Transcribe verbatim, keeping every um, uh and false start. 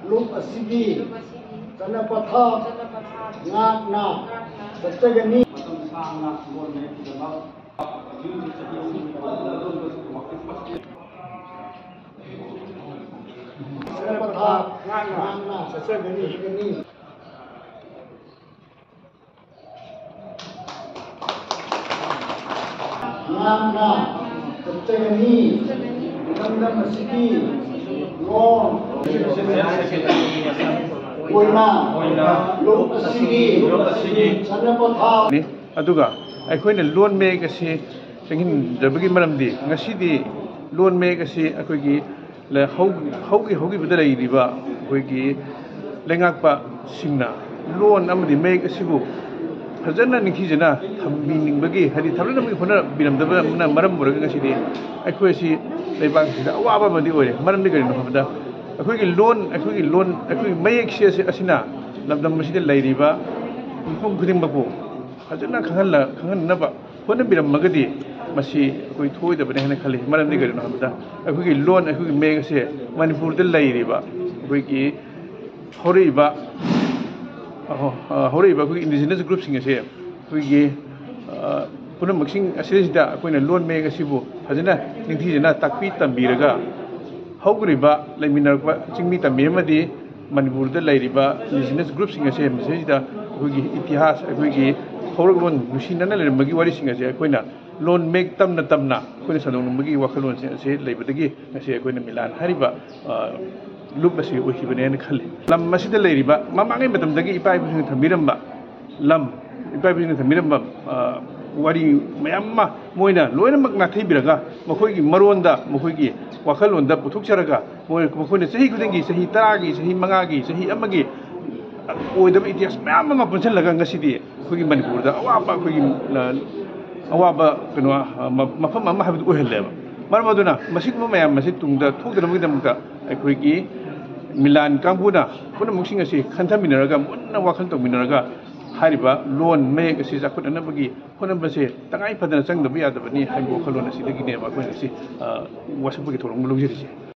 ꯂꯨꯞ ꯑꯁꯤꯒꯤ ꯆꯠꯅ ꯄꯊꯥꯞ ꯉꯥꯛꯅ ꯆꯠꯆꯒꯅꯤ꯫ ꯃꯇꯝ ꯁꯥꯡꯅ ꯂꯣꯟ ꯂꯦꯞꯈꯤꯗꯕ ꯆꯍꯤ ꯑꯍꯨꯝꯒꯤ ꯃꯇꯨꯡꯗ ꯂꯣꯟ ꯑꯁꯤꯒꯤ ꯋꯥꯈꯜ ꯆꯠꯅ ꯄꯊꯥꯞ ꯉꯥꯛꯅ ꯆꯠꯆꯒꯅꯤ꯫ ꯉꯥꯛꯅ ꯆꯠꯆꯒꯅꯤ꯫ ꯏꯔꯝꯗꯝ ꯑꯁꯤꯒꯤ ꯂꯣꯟ ꯑꯣꯏꯅ ꯂꯨꯞ ꯑꯁꯤꯒꯤ ꯆꯠꯅ ꯄꯊꯥꯞ ꯑꯗꯨꯒ ꯑꯩꯈꯣꯏꯅ ꯂꯣꯟ ꯃꯌꯦꯛ ꯑꯁꯤ ꯆꯪꯍꯟꯗꯕꯒꯤ ꯃꯔꯝꯗꯤ ꯉꯁꯤꯗꯤ ꯂꯣꯟ ꯃꯌꯦꯛ ꯑꯁꯤ ꯑꯩꯈꯣꯏꯒꯤ ꯂ-, ꯍꯧ-, ꯍꯧꯈꯤ-, ꯍꯧꯈꯤꯕꯗ ꯂꯩꯔꯤꯕ ꯑꯩꯈꯣꯏꯒꯤ ꯂꯩꯉꯥꯛꯄꯁꯤꯡꯅ ꯂꯣꯟ ꯑꯃꯗꯤ ꯃꯌꯦꯛ ꯑꯁꯤꯕꯨ ꯐꯖꯅ ꯅꯤꯡꯊꯤꯖꯅ ꯊꯝꯕꯤꯅꯤꯡꯕꯒꯤ, ꯍꯥꯏꯗꯤ ꯊꯝꯅꯅꯕꯒꯤ ꯍꯣꯠꯅꯕꯤꯔꯝꯗꯕꯅ ꯃꯔꯝ ꯑꯣꯏꯔꯒ ꯉꯁꯤꯗꯤ ꯑꯩꯈꯣꯏ ꯑꯁꯤ ꯂꯩꯕꯥꯛꯁꯤꯗ ꯑꯋꯥꯕ ꯑꯃꯗꯤ ꯑꯣꯏꯔꯦ꯫ ꯃꯔꯝꯗꯤ ꯀꯔꯤꯅꯣ ꯍꯥꯏꯕꯗ ꯑꯩꯈꯣꯏꯒꯤ ꯂꯣꯟ, ꯑꯩꯈꯣꯏꯒꯤ ꯂꯣꯟ, ꯑꯩꯈꯣꯏꯒꯤ ꯃꯌꯦꯛꯁꯦ ꯑꯁꯤ-, ꯑꯁꯤꯅ ꯂꯝꯗꯝ ꯑꯁꯤꯗ ꯂꯩꯔꯤꯕ ꯃꯤꯄꯨꯝ ꯈꯨꯗꯤꯡꯃꯛꯄꯨ ꯐꯖꯅ ꯈꯪꯍꯜꯂ-, ꯈꯪꯍꯟꯅꯕ ꯍꯣꯠꯅꯕꯤꯔꯝꯃꯒꯗꯤ ꯃꯁꯤ ꯑꯩꯈꯣꯏ ꯊꯣꯛꯑꯣꯏꯗꯕꯅꯤ ꯍꯥꯏꯅ ꯈꯜꯂꯤ꯫ ꯃꯔꯝꯗꯤ ꯀꯔꯤꯅꯣ ꯍꯥꯏꯕꯗ ꯑꯩꯈꯣꯏꯒꯤ ꯂꯣꯟ, ꯑꯩꯈꯣꯏꯒꯤ ꯃꯌꯦꯛ ꯑꯁꯦ ꯃꯅꯤꯄꯨꯔꯗ ꯂꯩꯔꯤꯕ ꯑꯩꯈꯣꯏꯒꯤ ꯍꯧꯔꯛꯏꯕ, ꯑꯍꯣ-, ꯑ, ꯍꯧꯔꯛꯏꯕ ꯑꯩꯈꯣꯏꯒꯤ indigenous groupꯁꯤꯡ ꯑꯁꯦ ꯑꯩꯈꯣꯏꯒꯤ, ꯑ, ꯄꯨꯝꯅꯃꯛꯁꯤꯡ ꯑꯁꯤꯗꯩꯁꯤꯗ ꯑꯩꯈꯣꯏꯅ ꯂꯣꯟ ꯃꯌꯦꯛ ꯑꯁꯤꯕꯨ ꯐꯖꯅ ꯅꯤꯡꯊꯤꯖꯅ ꯇꯥꯛꯄꯤ ꯇꯝꯕꯤꯔꯒ ꯍꯧꯈ꯭ꯔꯤꯕ ꯂꯩꯃꯤꯟꯅꯔꯛꯄ ꯆꯤꯡꯃꯤ ꯇꯝꯕꯤ ꯑꯃꯗꯤ ꯃꯅꯤꯄꯨꯔꯗ ꯂꯩꯔꯤꯕ indigenous groupꯁꯤꯡ ꯑꯁꯦ ꯃꯁꯤꯗꯩꯁꯤꯗ ꯑꯩꯈꯣꯏꯒꯤ ꯏꯇꯤꯍꯥꯁ, ꯑꯩꯈꯣꯏꯒꯤ ꯍꯧꯔꯛꯂꯣꯟ ꯅꯨꯡꯁꯤꯅꯅ ꯂꯩꯔꯝꯕꯒꯤ ꯋꯥꯔꯤꯁꯤꯡ ꯑꯁꯦ ꯑꯩꯈꯣꯏꯅ ꯂꯣꯟ ꯃꯌꯦꯛ ꯇꯝꯅ ꯇꯝꯅ ꯑꯩꯈꯣꯏꯅ ꯁꯟꯗꯣꯛꯅꯤꯡꯕꯒꯤ ꯋꯥꯈꯜꯂꯣꯟꯁꯤꯡ ꯑꯁꯤ ꯂꯩꯕꯗꯒꯤ ꯉꯁꯤ ꯑꯩꯈꯣꯏꯅ ꯃꯤꯂꯥꯟ ꯍꯥꯏꯔꯤꯕ, ꯑ, ꯂꯨꯞ ꯑꯁꯤ ꯑꯣꯏꯈꯤꯕꯅꯦꯅ ꯈꯜꯂꯤ꯫ ꯂꯝ ꯑꯁꯤꯗ ꯂꯩꯔꯤꯕ ꯃꯃꯥꯡꯉꯩ ꯃꯇꯝꯗꯒꯤ ꯏꯄꯥ ꯏꯄꯨꯁꯤꯡꯅ ꯊꯝꯕꯤꯔꯝꯕ ꯂꯝ, ꯏꯄꯥ ꯏꯄꯨꯁꯤꯡꯅ ꯊꯝꯕꯤꯔꯝꯕ, ꯑ, ꯋꯥꯔꯤ ꯃꯌꯥꯝ ꯑꯃ ꯃꯣꯏꯅ ꯂꯣꯏꯅꯃꯛ ꯅꯥꯊꯩꯕꯤꯔꯒ ꯃꯈꯣꯏꯒꯤ ꯃꯔꯣꯟꯗ, ꯃꯈꯣꯏꯒꯤ ꯋꯥꯈꯜꯂꯣꯟꯗ ꯄꯨꯊꯣꯛꯆꯔꯒ ꯃꯣꯏ, ꯃꯈꯣꯏꯅ ꯆꯍꯤ ꯈꯨꯗꯤꯡꯒꯤ, ꯆꯍꯤ ꯇꯔꯥꯒꯤ, ꯆꯍꯤ ꯃꯉꯥꯒꯤ, ꯆꯍꯤ ꯑꯃꯒꯤ ꯑꯣꯏꯗꯕ ꯏꯇꯤꯍꯥꯁ ꯃꯌꯥꯝ ꯑꯃ ꯄꯨꯟꯁꯤꯜꯂꯒ ꯉꯁꯤꯗꯤ ꯑꯩꯈꯣꯏꯒꯤ ꯃꯅꯤꯄꯨꯔꯗ ꯑꯋꯥꯕ, ꯑꯩꯈꯣꯏꯒꯤ, ꯑ, ꯑꯋꯥꯕ ꯀꯩꯅꯣ, ꯑ, ꯃ-, ꯃꯐꯝ ꯑꯃ ꯍꯥꯏꯕꯗꯨ ꯑꯣꯏꯍꯜꯂꯦꯕ꯫ ꯃꯔꯝ ꯑꯗꯨꯅ ꯃꯁꯤꯒꯨꯝꯕ ꯃꯌꯥꯝ ꯑꯁꯤ ꯇꯨꯡꯗ ꯊꯣꯛꯇꯅꯕꯒꯤꯗꯃꯛꯇ ꯑꯩꯈꯣꯏꯒꯤ ꯃꯤꯂꯥꯟ ꯀꯥꯡꯕꯨꯅ ꯄꯨꯝꯅꯃꯛꯁꯤꯡ ꯑꯁꯤ ꯈꯟꯊꯃꯤꯟꯅꯔꯒ ꯃꯨꯟꯅ ꯋꯥꯈꯜ ꯇꯧꯃꯤꯟꯅꯔꯒ ꯍꯥꯏꯔꯤꯕ ꯂꯣꯟ ꯃꯌꯦꯛ ꯑꯁꯤ ꯆꯥꯎꯈꯠꯅꯅꯕꯒꯤ ꯍꯣꯠꯅꯕꯁꯦ ꯇꯉꯥꯏ ꯐꯗꯅ ꯆꯪꯗꯕ ꯌꯥꯗꯕꯅꯤ ꯍꯥꯏꯕ ꯋꯥꯈꯜꯂꯣꯟ ꯑꯁꯤꯗꯒꯤꯅꯦꯕ ꯑꯩꯈꯣꯏꯅ ꯉꯁꯤ, ꯑ, ꯋꯥꯁꯛꯄꯒꯤ ꯊꯧꯔꯝ ꯑꯃ ꯂꯧꯖꯔꯤꯁꯦ꯫